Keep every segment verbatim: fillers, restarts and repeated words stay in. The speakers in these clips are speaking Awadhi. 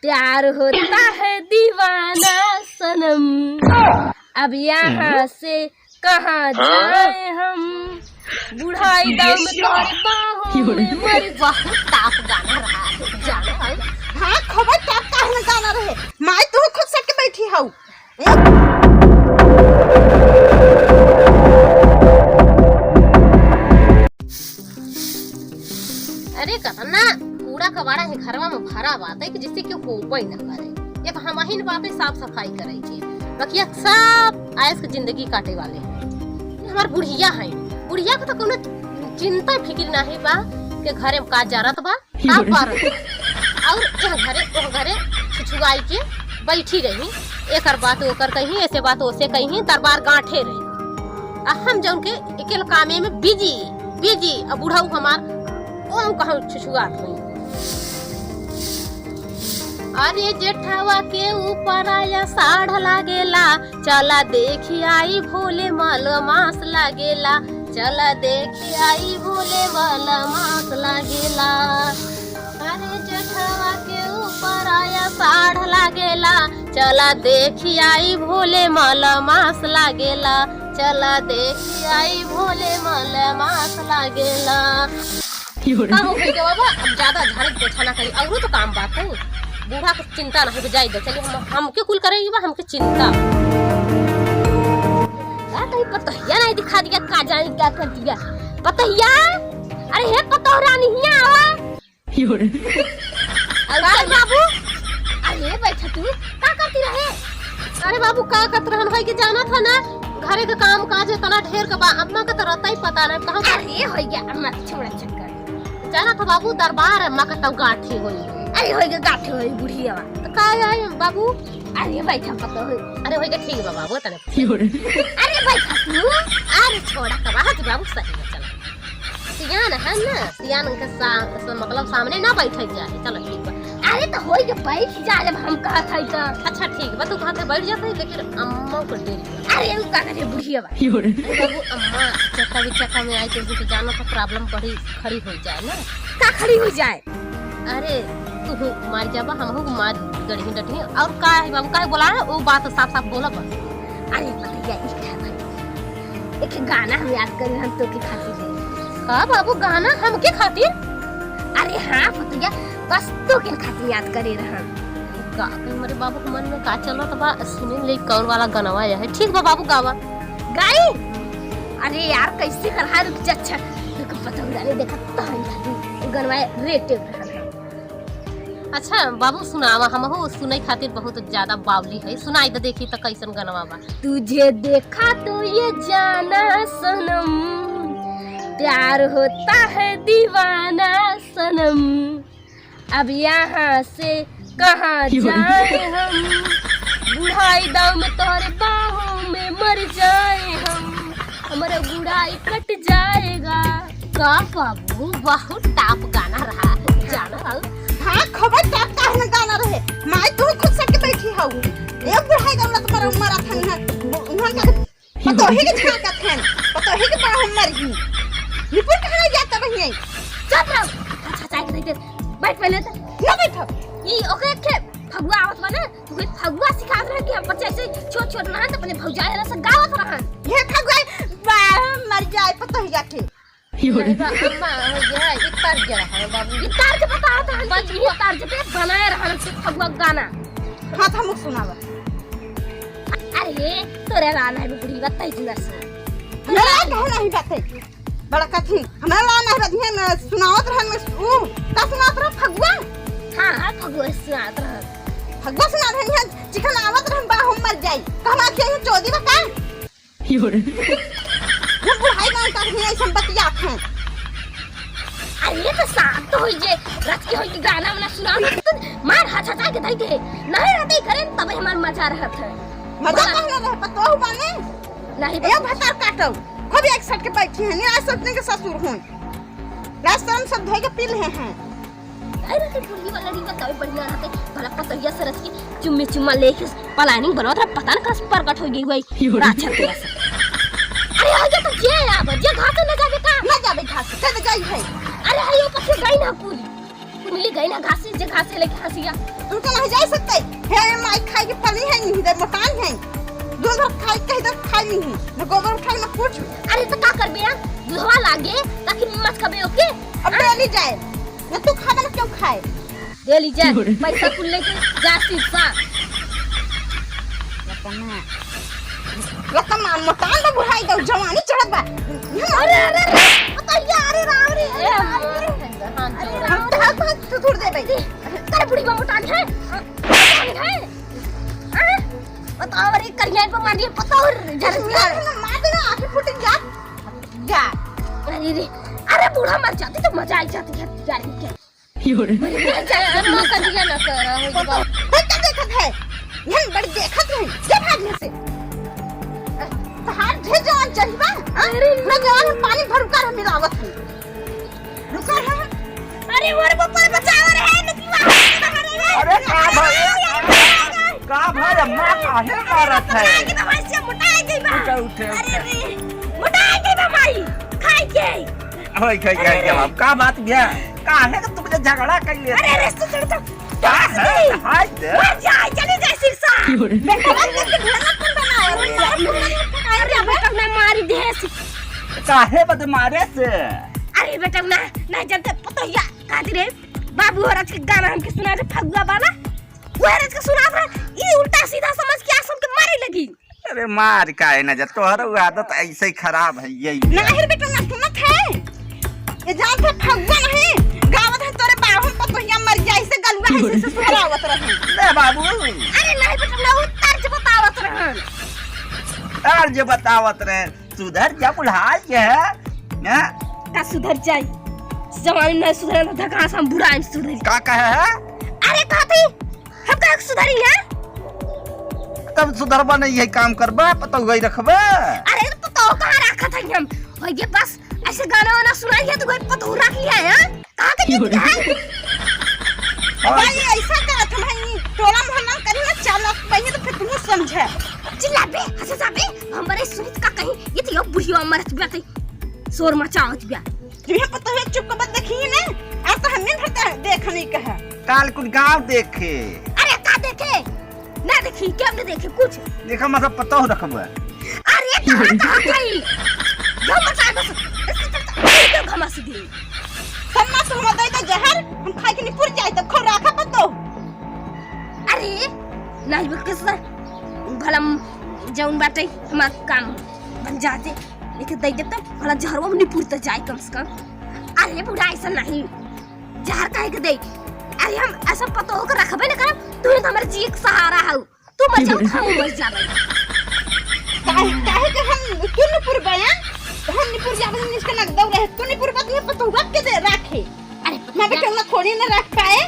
प्यार होता है दीवाना सनम, अब यहाँ से कहाँ जाए हम, बुढ़ाई दम तोरे बाहों में मर। बहुत टाप गाना रहा है, जाना है। हाँ, खबर टाप का है गाना रहे। माई, तू खुद सट के बैठी हऊ। अरे, कतना कूड़ा कबाड़ा है घरवा में भरा बात है कि जिससे क्यों होबे ना करे। ये तो हम ही बात है साफ सफाई करे के, बाकी ये सब आयस के जिंदगी काटे वाले हैं। ये हमार बुढ़िया है, बुढ़िया को तो कोनो चिंता फिकिर नाही बा कि घरे में का जरत बा। का पर? और एह घरे, ओह घरे छुछुआई के बैठी रही। एकर बात ओकर कही, ऐसे बात ओसे कही, दरबार गांठे रही। आ हम जौन के एकेल कामे में बिजी, बिजी। आ बुढ़ऊ हमार ओम कहूँ छुछुआत हुई। अरे जेठवा के ऊपर आया साढ़ लागेला, चला देखी आई भोले मलमास लागेला, चला देखी आई भोले मलमास लागेला। अरे जेठवा के ऊपर आया साढ़ लागेला, चला देखी आई भोले मलमास लागेला, चला देखी आई भोले मलमास लागेला। का हो गई बाबा, अब ज्यादा झाड़ू पोछा ना करी, औरो तो काम बात है। बूढ़ा के चिंता नहीं, जाए दो, चलिए हम, हमके कुल करेगी बा, हमके चिंता। का कहीं पतहिया नहीं दिखा दिया, का जाने क्या कर दिया पतहिया। अरे हे पतोह रानी, हिया आवा। अरे बाबू, अरे बैठा तू, का करती रहे? अरे बाबू, का करत रहन, होई के जाना था ना, घरे के काम काज इतना ढेर के बा, अम्मा का तो रहता ही पता ना, कहाँ अरे होई गया अम्मा, छोड़ा चक्कर। जाना था बाबू, दरबार अम्मा का तब गांठी होई। अरे होई गया गांठी होई बुढ़िया। तो का है बाबू? अरे बैठा पता होई। अरे होई गया, ठीक बा बाबू, तने। अरे बैठा तू। अरे छोड़ा, कब हाथ बाबू सही में चला। सियान है ना, सियान के सा-, स-, मतलब सामने ना बैठे जाए। चलो ठीक बा। अरे तो होई के बैठ जा जब हम कहत हई तो। अच्छा ठीक बा, तू कहत है बैठ जात है, लेकिन अम्मा को देरी बा। अरे उ का करे बुढ़िया बा। अरे बाबू अम्मा चक्का भी चक्का में आई तो, तो जानो तो प्रॉब्लम बड़ी खड़ी हो जाए ना। का खड़ी हो जाए? अरे तू मार जाबा, हमहू मार गढ़ी डटी। और का है बाबू, का बोला है? वो बात साफ साफ बोला बस। अरे पतैया, ई का भाई? एक गाना हम याद करी हम तो के खातिर ले। का बाबू, गाना हमके खातिर? अरे हाँ पतैया, बस तो के खातिर याद करे रहन। का कही, मेरे बाबू के मन में का चलत बा, सुने ले कौन वाला गनवा है। ठीक बा बाबू, गावा। गाई? अरे यार, कैसे कर, हाँ, रुक जा, अच्छा, रुक, पतंग डाले, देखा तो हम गाई, गनवा रेटे रहन। अच्छा बाबू, सुनावा, हमहू सुनै खातिर बहुत ज्यादा बावली है, सुनाई दे देखी त कैसन गनवा बा। तुझे देखा तो ये जाना सनम, प्यार होता है दीवाना सनम, अब यहाँ से कहाँ जाए हम, बुढ़ाई दम तोरे बाहों में मर जाए हम, हमारा बुढ़ाई कट जाएगा। का बाबू, बहुत टाप गाना रहा, जाना रहा। हाँ, खबर टाप का है ना गाना रहे। माई, तू खुद सट के बैठी हऊ। ए बुढ़ाई दौलत पर मरा था ना। उन्हन का पतोही के झांकत हन। पतोही के बाहों मर गई। निपुर कहाँ जाता रही है? चुप रहो। अच्छा, चाय के दे। बैठ पहले तो। ना बैठो। ई ओके के फगुआ आवत बा ना। तू फगुआ सिखात रहे कि हम बच्चे से छोट छोट रहन त अपने भौजाई रहन से गावत रहन। ये फगुआ बाहों मर जाए पतोहिया के। नहीं बा, अम्मा, हो गया, ये तर्ज रहा है, बाबू। ये तर्ज बताओ तो हम बस ये तर्ज पे बनाए रहन से फगुआ गाना। हाँ, तो हमको सुनावा। अरे, तोरे ला नहीं बुढ़ी बात तै जिंदा से। मेरा कहो नहीं बात है। बड़ा कथी, हमरा ला नहीं बधिया न सुनावत रहन में उ, का सुनावत रह फगुआ? हाँ, हाँ, फगुआ सुनावत रहन। फगुआ सुनावत रहन, यहाँ चिकन आवत रहन बाहों मर जाई। कहवा के ये चोदी बा का? ये बुढ़ाई गाँव का भी ऐसन बतियात हैं। अरे तो शांत होई जे, रच के होई के गाना वाना सुनाओ ना, तो मार हचा हचा के दई दे। नहीं रहते ही करें तबे हमार मजा रहत है। मजा बड़ा कहले रहे, पतोहू बाने? नहीं ए बस। भतार काटो, खूब एक सट के बैठी हैं, निराश सटने के ससुर हों। लाज शर्म सब धोए के पी ले हैं। अरे तो बुढ़ी वाला रीवा तबे बढ़िया रहते, भला पतैया सरस के चुम्मे चुम्मा लेके planning बनवत रहा, पता न कहाँ से प्रकट हो गई हुई। राक्षस के ऐसे। अरे हो गया तो जे आब, जे घास न जाबे का? न जाबे घास, चल जाई है। अरे हई ऊपर से गई ना पूरी। ले गई ना घासी, जे घासी लेके हंसिया। तू तो नहीं जा सकते। हे माई खाए के पली है नहीं, इधर मकान है। दो बार खाए के इधर खाए नहीं है। न गोबर उठाए, न कुछ। अरे तो का करबे ना? दुधवा लागे, ताकि मत कबे ओके। अब हाँ? ले ली जाए। न तू खाबे ना क्यों खाए? ले ली जाए। पैसा कुल लेके जा सिरसा। रतन, रतन, मकान तो बुढ़ाई दो, जवानी चढ़त बा। अरे, अरे, अरे, बताइए, अरे राम रे, अरे ए, राम रे। अरे, हम तो हाथ, हाथ तो छोड़ दे भाई। अरे बुढ़ी बा मोटान है। मोटान है। हाँ? बताओ, अरे करिया पे मार दिए, पता हो, जरा मार दे ना, आंखें फूट जा। जा। अरे रे, अरे बूढ़ा मर जाती तो मजा आई जाती है यार, इनके। अरे, अरे, अरे, मौका दिया ना कर, हो गया। होता देखत है, हम बड़ी देखत है, के भाग यहाँ से। तहार ढेर जवान चढ़ी बा, हाँ? अरे, मैं जवान में पानी भर कर मिलावत है। रुका है। अरे, और वो पर बचाव रहे, नदी में। अरे, का भाई? का भाई, अम्मा काहे मारत है? मोटा के तो वैसे मोटा गई बा। उठा, उठा, अरे उठा। रे, मोटा गई बा माई, खाई के। ओए, खाई, खाई के बाप, का बात बिया? काहे तो तुमने झगड़ा कर लिया? अरे, अरे, सुन, सुन, सुन। का है? हाय दे। मर जाए, चली जाए सिरसा। बेटा, बेटा, बेटा, बेटा, अरे, बेटा, ना मारी दे। काहे बदे मारे से? अरे, बेटा, ना, ना, जब तक पता या, का रे, बाबू हरज के गाना हमके सुना दे, फगुआ वाला। वो हरज के सुना दे, ई उल्टा सीधा समझ के आ सबके मारे लगी। अरे मार काहे ना जा, तोहर उ आदत ऐसे ही खराब है, यही ना। नहीं रे बेटा, ना सुनत है। ये जान थे फगुआ नहीं, गावत है तोरे बाहर पर तो यहाँ मर जाए, ऐसे गलुआ है, ऐसे सुहरावत रहे। ले बाबू। अरे नहीं बेटा, ना वो तर्ज बतावत रहन। तर्ज बतावत रहे, सुधर जा बुढ़ाई है, ना? का सुधर जाई? जवानी नहीं सुधरे तो धकास हम बुढ़ाई में सुधरी। का कहे है? अरे कहती, हम कहाँ सुधरी हैं? तब सुधरबा नहीं, यही काम करबा, पतोह गई रखबा। अरे तो पतोह कहाँ रखत है हम? और ये बस ऐसे गाना वाना सुनाई है तो कोई पतोह रख लिया है, हाँ? कहाँ के गीत है? भाई ऐसा करत हम है, टोला मोहल्ला में कहीं ना चालक बहिए तो फिर तुम समझे। चिल्ला बे, हंसे जा बे, हम बड़े सुनित का कहीं, ये तो यो बुढ़िया मरत बे, शोर मचावत बे। तुहे पता है, चुप कर बस देखी ने, आज तो हमने घर का देख नहीं कहा। काल कुल गाँव देखे। अरे का देखे? ना देखी, क्या हमने देखे कुछ? देखा मतलब पता हो रखबा। अरे कहाँ, कहाँ गई? जो मचा बस, इससे चलता, क्यों घमा सी दी? सन्ना से हम दे दे जहर, हम खाए के निपुर जाए तब खौ राखा पतो। अरे, नहीं बे किसना, भलम जौन बाटे हमार काम बन जाते। लेके दे देता, भला जहरवा में निपुर त जाए कम से कम। अरे बूढ़ा, ऐसा नहीं, जहर काहे के दे? अरे हम ऐसा पतोह के रखबे न करब, तू ही तो हमारे जी के सहारा हऊ। तू मर जाओ, हम मर जाबे। काहे, काहे के हम तू निपुर बया? हम निपुर जाबे, निष्का नक दौड़ रहे, तू निपुर बा, तू पतोह के दे राखे। अरे मैं बेटा ना थोड़ी ना रख पाए।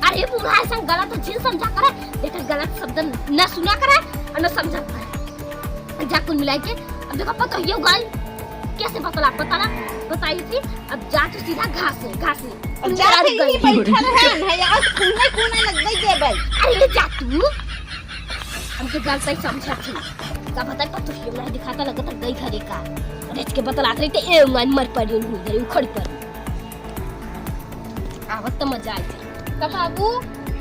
अरे बूढ़ा, ऐसा गलत चीज समझा करे, देखा गलत शब्द न सुना करे और न समझा करे। जा कुल मिलाई के, अब देखो पतोहियो गाय कैसे बतला, बतला, बताई थी, अब जा तू सीधा घास है, घास है। अब जा के ही बैठल है, नहीं आज खूने खूने लग गई दे भाई। अरे ले जा तू, हम तो गलत ही समझा थी, का पता पतोहियो ना दिखाता लगता गई घरे का, और इसके बतलात रही थे, ए उंगान मर पड़ी, उंगान उखड़ पड़ी। आवत त मजा आई। का बाबू?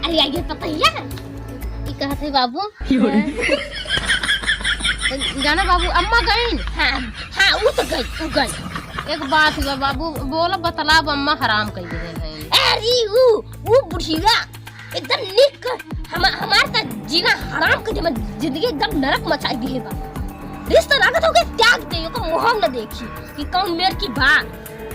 अरे आइए पतैया। ई कहत है बाबू? जाना बाबू, अम्मा गईन? हाँ, हाँ, उ त गई, उ गई। एक बात हुआ बाबू, बोला बतलाब, अम्मा हराम कई दे हैं। अरे उ, उ बुढ़िया एकदम निक हम, हमार त जीना हराम कई दे, जिंदगी एकदम नरक मचाई दिए बा। रिश्ता लागत हो के त्याग दे, ओकर मुंह न देखी कि कौन मेर की बा।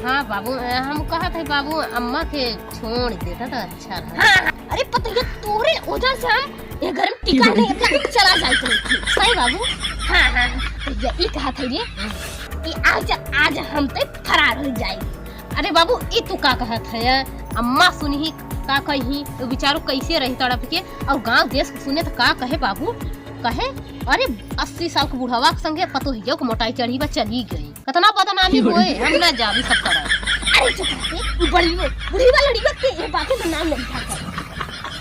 हाँ बाबू, अ, हम कहत है बाबू, अम्मा के छोड़ देता तो अच्छा रहा। हाँ, हाँ। अरे पतैया, तोरे वजह से हम ये घर में टिका नहीं, अपना चला जाए तो। सही बाबू। हाँ, हाँ, हाँ। तो ये ई कहत है रे कि आज, आज हम तो फरार हो जाए। अरे बाबू, ई तू का कहत है? अम्मा सुनही का कही, तो बेचारो कैसे रही तड़प के, और गांव देश के सुने तो का कहे बाबू? कहे, अरे अस्सी साल के बुढ़वा के संगे पतोहिया के मोटाई चढ़ी बा, चली गई। कितना बदनामी होए, हम ना जाबी सब करब। अरे चुप रह, तू बड़ी हो, बुढ़ी वाला लड़की के ये बातें तो नाम नहीं उठा कर।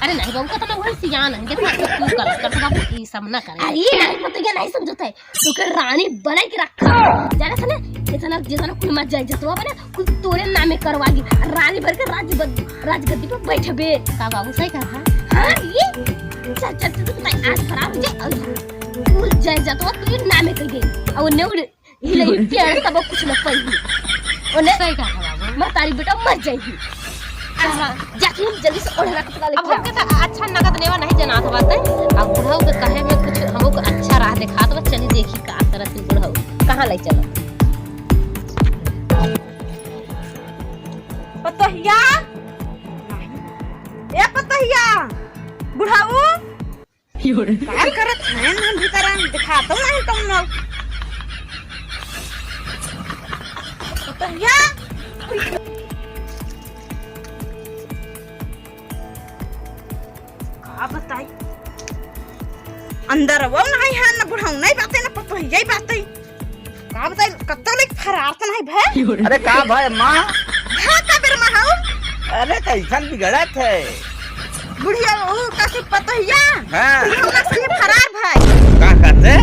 अरे नहीं बाबू, कतना वही सियान है, जितना तू कर, कर बाबू, ई सब ना करे। अरे नहीं, पतोहिया नहीं समझत है, तोके रानी बनाई के रखा। जाने से ना, इतना, जितना कुल मत जाए, जतवा बने, कुल तोरे नामे करवागी। रानी बन के राजगद्दी, राजगद्दी पे बैठबे। का बाबू सही कहा? हाँ, ये चल, चल, चल, चल, आज खराब हो जाए, और कुल जाए, जतवा तोरे नामे कर गई। और नेउड़ हिले पेड़ तब कुछ न पइही। ओने सही कहा बाबू। महतारी बेटा मर जाइही। हाँ, जाके हम जल्दी से ओढ़ना कपड़ा लेके अब हमके आओ। तो अच्छा नगद नेवा नहीं जनात बाटे। अब बुढ़ऊ के कहे में कुछ हमको अच्छा राह देखात बा, चली देखी का तरह से बुढ़ऊ कहाँ ले चलो। पतोहिया, ए पतोहिया, बुढ़ऊ, का करत हैं हम भीतर आन? दिखा तो नहीं तुम लोग। तो भैया, का बताई? अंदर वो नहीं है, न बुढ़ऊ नहीं बाते, न पतोहिया ही बाते। का बताई, कत्तो लेक फरार तो नहीं भय? अरे का भय माँ? हाँ, का बेर माँ हऊ? अरे कैसन बिगड़त है? बुढ़िया ऊ कसी पतोहिया? हाँ। बुढ़ऊ ना सही फरार भय। का कहते?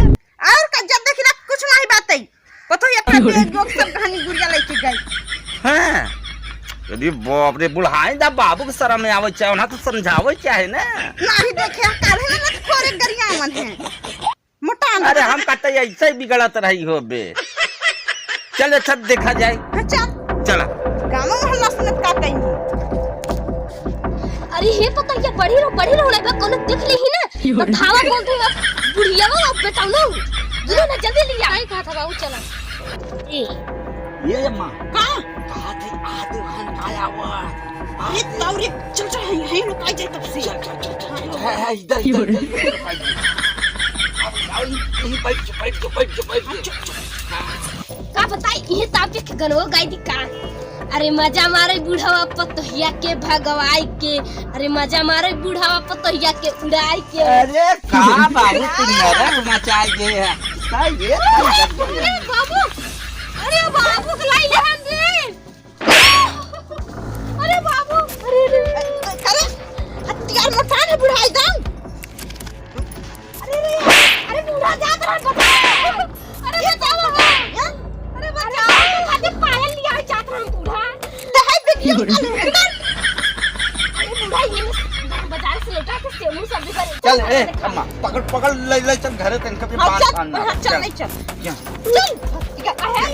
और का जब देखी ना कुछ नहीं बाते। पतोहिया अपना लोग सब कहानी गुड़िया लेके गई। हाँ। अरे बाप रे, बुढ़ाई दा बाबू के शरम में आवे चाहे, उन्हें तो समझावे चाहे ना। नहीं देखे, काहे ना खोरे गरियावन है। मोटा ना। अरे हम कहते ऐसे ही बिगड़त रही हो बे। चल अच्छा देखा जाए। हाँ, चल। चला। गाँव मोहल्ला सुनत का कहीं। अरे हे पतोहिया, बढ़ी रहो, बढ़ी रहो, लगभग कोनो देख ली ही ना। तो धावा बोल दूंगा, बुढ़िया वो अब बेटा लो। गिरो ना, जल्दी लिया। सही कहा था बाबू, चला। ए। ये माँ। का? कहा थे आदमी हन आया हुआ। अरे ताऊ रे, चल, चल, यहीं, यहीं लुकाई जाए तब से। चल, चल, चल, चल, चल, चल, है, है, इधर, इधर, इधर, इधर लुकाई जाए। अब, अब यहीं बैठ जा, बैठ जा, बैठ जा, बैठ जा। हाँ, चल, चल। हाँ। का बताई, ये ताऊ के गनवा गाई दी का? अरे मजा मारे बुढ़वा पतोहिया के भगवाई के, अरे मजा मारे बुढ़वा पतोहिया के उड़ाई के। अरे का बाबू, तू नरक मचाई दे है। का ये अरे बाबू, अरे बाबू के लाई ले हम रे। अरे बाबू, अरे रे। अरे हथियार मचान है बुढ़ाई दम। अरे रे, अरे बूढ़ा जात रहा, बचाओ। अरे बचाओ। अरे बचाओ, खातिर पायल लिया जात रहा बूढ़ा। तो है वीडियो कॉल अंदर। अरे बूढ़ा ये बाजार से लौटा के सेमू सब्जी पर चल, ए, अम्मा, पकड़, पकड़, ले, ले, चल घरे, तनका भी हाँ, पान चल, खाना। हाँ, चल, चल। नहीं, चल। जा। चल, ठीक है, है।